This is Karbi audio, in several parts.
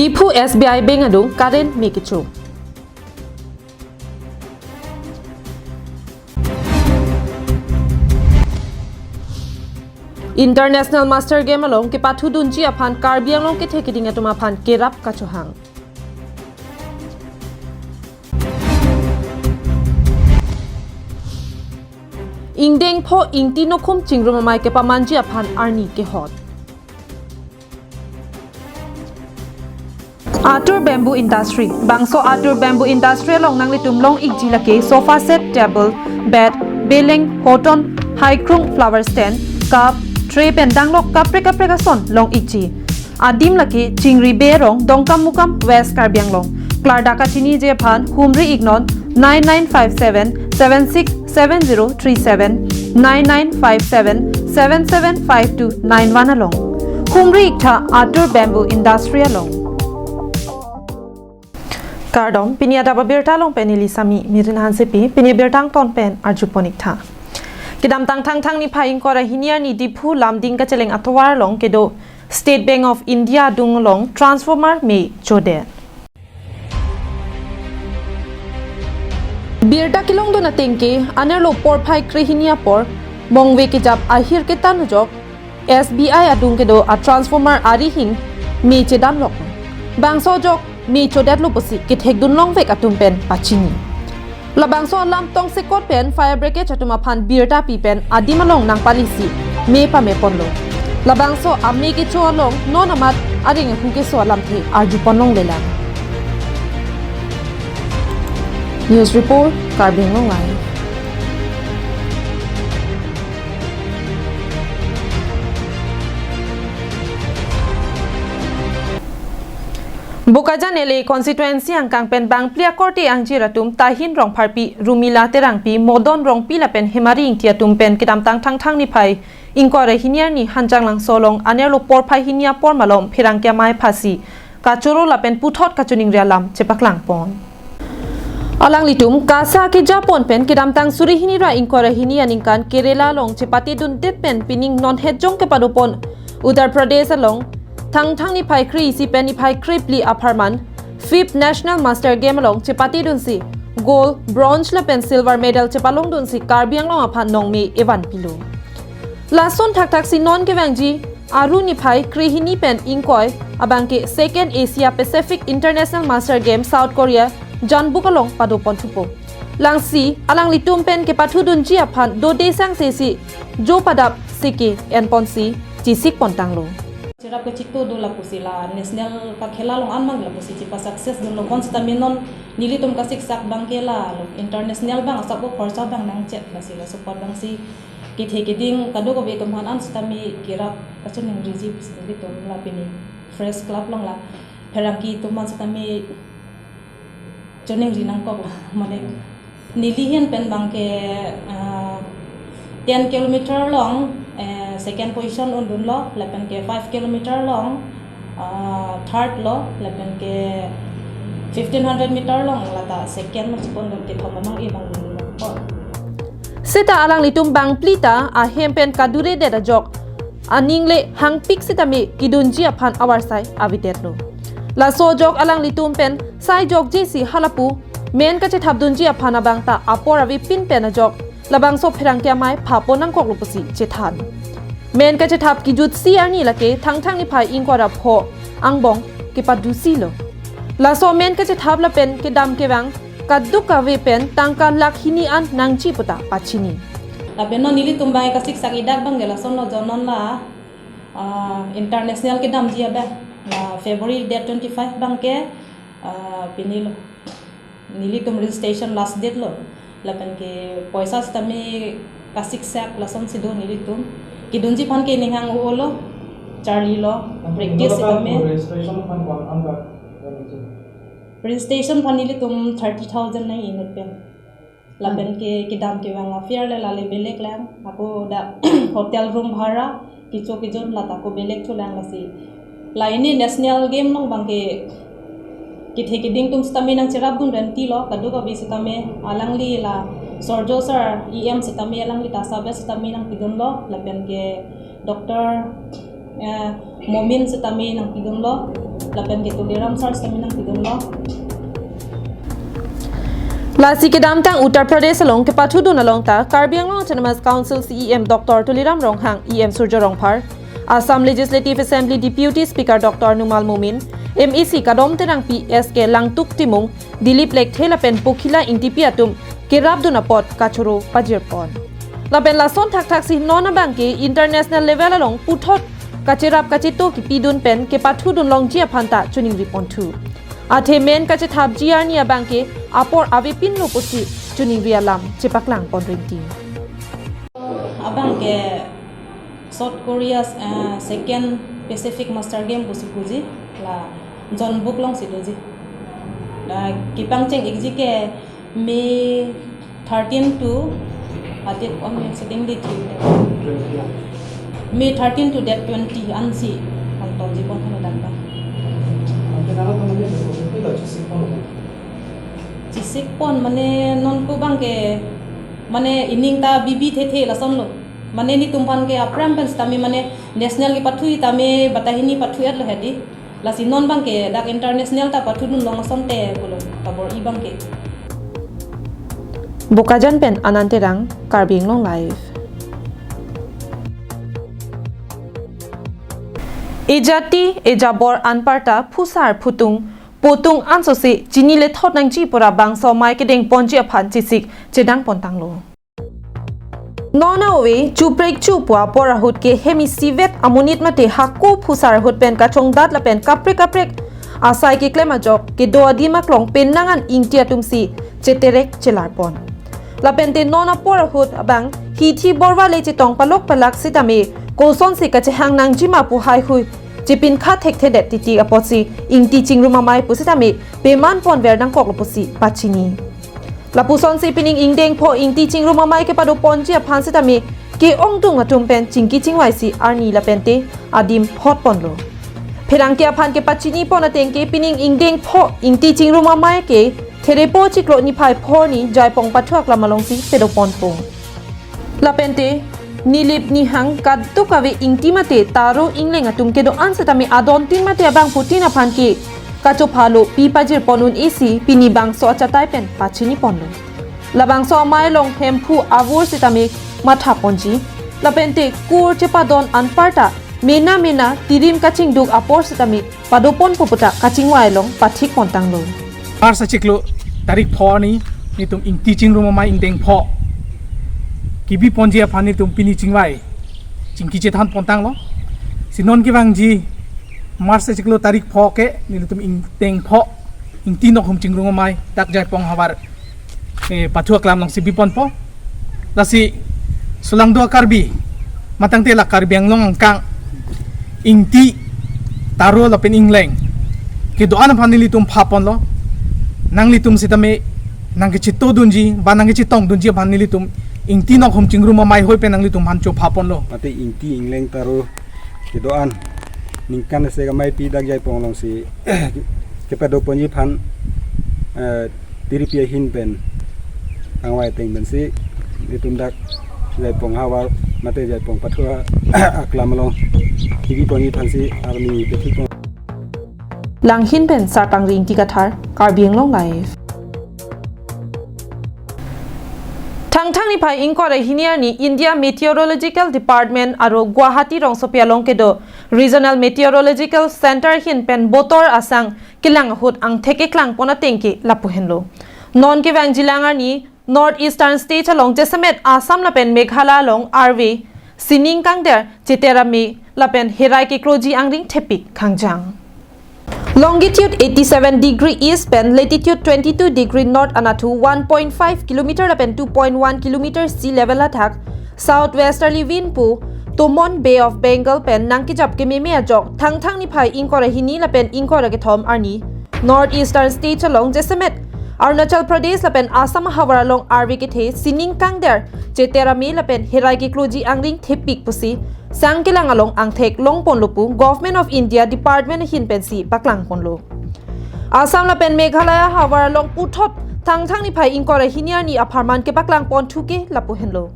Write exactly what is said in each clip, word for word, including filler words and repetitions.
Diphu S B I Bank adung current me kecho. International Master Game along kepathudunji aphan Karbi Anglong kethe keding atum aphan kerap kachohang. Ingdeng pho ingti nokhum chingrum amei kepamanji aphan arni kehot. Atur Bamboo Industry. Bangso Atur Bamboo Industry along nanglitum long-ikji lake sofa set, table, bed, beleng, hoton, haikrung, flower stand, cup, tray pen danglok kaprek kaprek ason long-ikji. Adim lake Chingri Bey arong, Dongkamukam, West Karbi Anglong. Klardak kachiniji aphan humri-iknon nine nine five seven seven six seven zero three seven, nine nine five seven seven seven five two nine one along. Humri-iktha Atur Bamboo Industry along. Kardom, pini adap abirta along pen neli Sami Mirin Hansepi, pini birta angton pen arjupon-iktha. Kedamtang Thangthang niphai ingkoi ra hini arni Diphu Lumding kacheleng atovar along kedo State Bank of India adung along transformer me chodet. Birta kelongdun ateng ke anerlo porphai krehini apor mongve kejap ahirketan ajok S B I adung kedo a transformer arihing me chedamlok. Bangso ajok me chodetlo pusi kethekdun longvek atum pen pachini. Labangso alam tongsekot pen fire brigade atum aphan birta pi pen adim along nangpalisi me pameponlo. Labangso ame kecho along non amat areng ahu keso alamthe arjupon longlelang. News report, Karbi Anglong Live. Bokajan L A constituency angkang pen bangphli akorte angjir atum Tahin Rongpharpi, Rumila Terangpi, Modon Rongpi lapen Hemari Ingti atum pen kedamtang Thangthang niphai ingkoi ra hini arni Hanjanglangso along anerlo porphai hini apor malom pherangke amei phasi kachoro lapen puthot kachiningri alam chepaklangpon. Alanglitum KASA kejapon pen kedamtang suri hini ra ingkoi ra hini aningkan Kerala along chepatedundet pen pining non hetjong kepadopon Uttar Pradesh along Thangthang niphai kre-isi pen niphai krephli apharman Fifth National Master Game along chepatedunsi gold, bronze lapen silver medal chepalongdunsi Karbi Anglong aphan nongme evanpilo. Lason thakthaksi non kevangji Aru niphai krehini pen ingkoi abangke Second Asia Pacific International Master Game South Korea Jeonbuk along padoponthupo. Lasi alanglitum pen kepathudunji aphan dode sangsesi jo padap seke enponsi chisikpontanglo. Cherap kechikto do lapusi la national kakhela along anmang lapusi chipa success dunlo, bonsitame non nelitum kasiksak abangke la lo international abang asap o khorsa abang nangchet lasi la support abangsi kethe keding kadokave atum aphan an sitame kerap kachiningriji pusi nelitum la pini Press Club along la pherangke atum aphan sitame chiningri nangkok la mane neli ahin pen abangke, ah, ten kilometer along, eh, second position undunlo, lapen ke five kilometer along, ah, third lo, lapen ke fifteen hundred meter along lata second lo, chepondun ke thom anong-e abang dunlo. Seta alanglitum bangphli ta ahem pen kaduredet ajok aning le hangpik sitame kedunji aphan avarsai avedetlo. Laso ajok alanglitum pen sai jokjesi halapu men kachethapdunji aphan abang ta apor avepin pen ajok labangso pherangke amei phapon nangkoklo pusi chethan. Men kachethap kejutsi arni lake Thangthang niphai ingkoi ra pho angbong kepadusilo. Laso men kachethap lapen kedam kevang kadokave pen tangka lakh hini an nangji puta pachini. Lapen non nelitum abang kasiksak idak abangke lasonlo, jo non la, ah, international kedamji abang la February date twenty-five abangke, ah, pini lo nelitum registration last date lo. Lapen ke poisa sitame kasiksak lasonsi do nelitum. Kedunji aphan ke ning hang-olo, charlilo, practice sitame. Registration aphan ko-an anka? Registration aphan nelitum thirty thousand nang inut pen. Lapen ke kedam kevang affair le lale belek lang. Ako dak hotel room bhara, kecho kejun lata ako belek thulang lasi. La ini national game along abangke kethe keding atum sitame nangcherapdun renti lo, kadokave sitame alangli la Sorjo sir, E M sitame alangli ta sabes sitame nangpidunlo, lapen ke Doctor, eh, Momin sitame nangpidunlo. Lapen ke Tuliram sir seminar pidunlo. Lasi kedamtang Uttar Pradesh along kepathudun along ta Karbi Anglong Autonomous Council C E M Doctor Tuliram Ronghang, E M Surjya Rongphar, Assam Legislative Assembly Deputy Speaker Doctor Numal Momin, M A C Kadom Terangpi, S K Langtuk Timung, Dilip Lekthe lapen Pokhila Ingtipi atum kerapdun apot kachoro pajirpon. Lapen lason thakthak si non abang ke international level along puthot kacherap kacheto kipidun pen kepathudun longji aphan ta choningri ponthu. Athe men kachethapji arni abang ke apor avepinlo pusi choningri alam chepaklang pon rinti. Abang ke South Korea, eh, second Pacific Master Game pusi puji la Jeonbuk alongsi doji. La kepangcheng ikji ke May thirteen to, atit on May sitting di thi. May thirteen to date twenty ansi ang tonji pon kano dan ba. Chisik pon mane non ko abang ke mane ining ta bibi thethe lasonlo. Mane nelitum aphan ke aphrang pen sitame mane national kepathu tame batahini pathu-etlo hedi. Lasi non abang ke dak international ta pathudun long asonte pulo kabor-i abang ke. Bokajan pen Anand Terang, Karbi Anglong Live. Ejati, ejabor anparta phusar phutung, potung ansose chini lethot nangji pura bangso amei kedeng ponji aphan chisik chedang pontanglo. Non ave chuprekchup pu apor ahut ke hem isivet amonit mate hako phusar ahut pen kachongdat lapen kaprek kaprek asai keklem ajok kedo adim aklong penang an ingti atum si cheterek chelarpon. Lapen te non apor ahut abang hithi borva le chetong palok palak sitame kosonsi kachehang nangjima pu haihui chepinkha thekthedet titi apotsi ingti chingrum amei pusitame peman ponver nangkoklo pusi pachini. Lapusonsi pining ingdeng pho ingti chingrum amei kepado ponji aphan sitame ke-ongdung atum pen chingki chingvai si arni lapen te adim phot ponlo. Pherangke aphan kepachini pon ateng ke pining ingdeng pho ingti chingrum amei ke Therepo chiklo niphai phor ni Jaipong pathu aklam alongsi pedo ponpo. Lapen te nilip nihang kaduk ave ingti mate taro ingleng atum kedo-an sitame adon tin mate abangphutin aphan ke kachophalo pi pajirpon un-e si pini bangso achatai pen pachini ponlo. Labangso amei along Hemphu avur sitame matha ponji. Lapen te kur chepadon anparta mena mena tirim kachingduk apor sitame padopon puputa kachingvai along pathik pontanglo. March achiklo tarik pho ni nelitum ingti chingrum amei ingdeng pho kebi ponji aphan nelitum pini chingvai chingki chethan pontanglo. Si non kevangji March achiklo tarik pho ke nelitum ingdeng pho ingti nokhum chingrum amei dak Jaipong havar, eh, pathu aklam alongsi bi ponpo. Lasi sulangdo Karbi matang te la Karbi Anglong angkang ingti taro lapen ingleng kedo-an aphan nelitum pha ponlo. Nanglitum sitame nangkechetodunji ba nangkechetongdunji aphan nelitum ingti nokhum chingrum amei hoi pen nanglitum aphan chopha ponlo. Mate ingti ingleng taro kedo-an ningkan isi amei pi dak Jaipong alongsi kepado ponji aphan, eh, tiripi ahin pen kangvai ateng pensi nelitum dak Jaipong havar mate Jaipong pathu aklam along kebi ponji aphansi arni pethi pon. Langhin pen Sarpangri Ingti Kathar, Karbi Anglong Live. Thangthang niphai ingkoi ra hini arni India Meteorological Department aro Guwahati rongsopi along kedo Regional Meteorological Center ahin pen botor asang kelang ahut angthek keklang pon ateng ke lapu henlo. Non kevangjilang arni North Eastern State along jasemet Assam lapen Meghalaya along arve sining kangder, cheter ame lapen herai kekloji angring thepik khangjang. Longitude eighty-seven degree east pen latitude twenty-two degree north anatthu one point five kilometer lapen two point one kilometer sea level athak southwesterly wind pu Tomon Bay of Bengal pen nangkejap kememe ajok Thangthang niphai ingkoi ra hini lapen ingkoi ra kethom arni North Eastern States along jasemet Arunachal Pradesh lapen Assam ahavar along arve kethe sining kangder, cheter ame lapen herai kekloji angring thepik pusi sang kelang along angthek long ponlo pu Government of India Department ahin pensi paklang ponlo. Assam lapen Meghalaya ahavar along puthot Thangthang niphai ingkoi ra hini arni apharman kepaklang ponthu ke lapu henlo.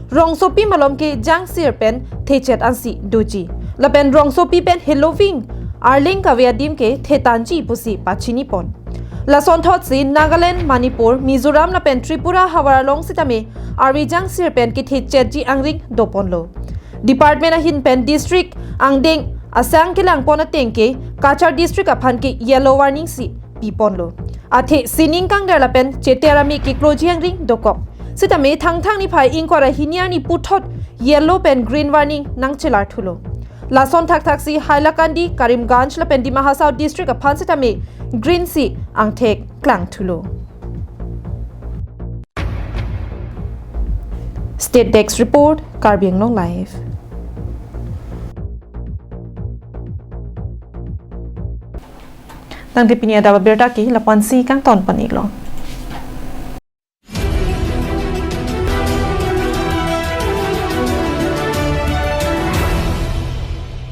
Rongsopi malom ke jangsir pen thechet ansi doji. Lapen rongsopi pen heloving arleng kave adim ke thetanji pusi pachini pon. Lasonthotsi Nagaland, Manipur, Mizoram lapen Tripura havar along sitame arvi jangsir pen kethechetji angring doponlo. Department ahin pen district angdeng asang kelang pon ateng ke Cachar district aphan ke yellow warning si piponlo. Athe sining kangder lapen cheter ame kekloji angring dokok. Sitame Thangthang niphai ingkoi ra hini arni puthot yellow pen green warning nangchelar thulo. Lason thakthaksi Hailakandi, Karimganj lapen Dima Hasao district aphan sitame green si angthek klang thulo. State Desk Report, Karbi Anglong Live. Tangte pini adap abirta ke lapu-ansi kangton pon-iklo.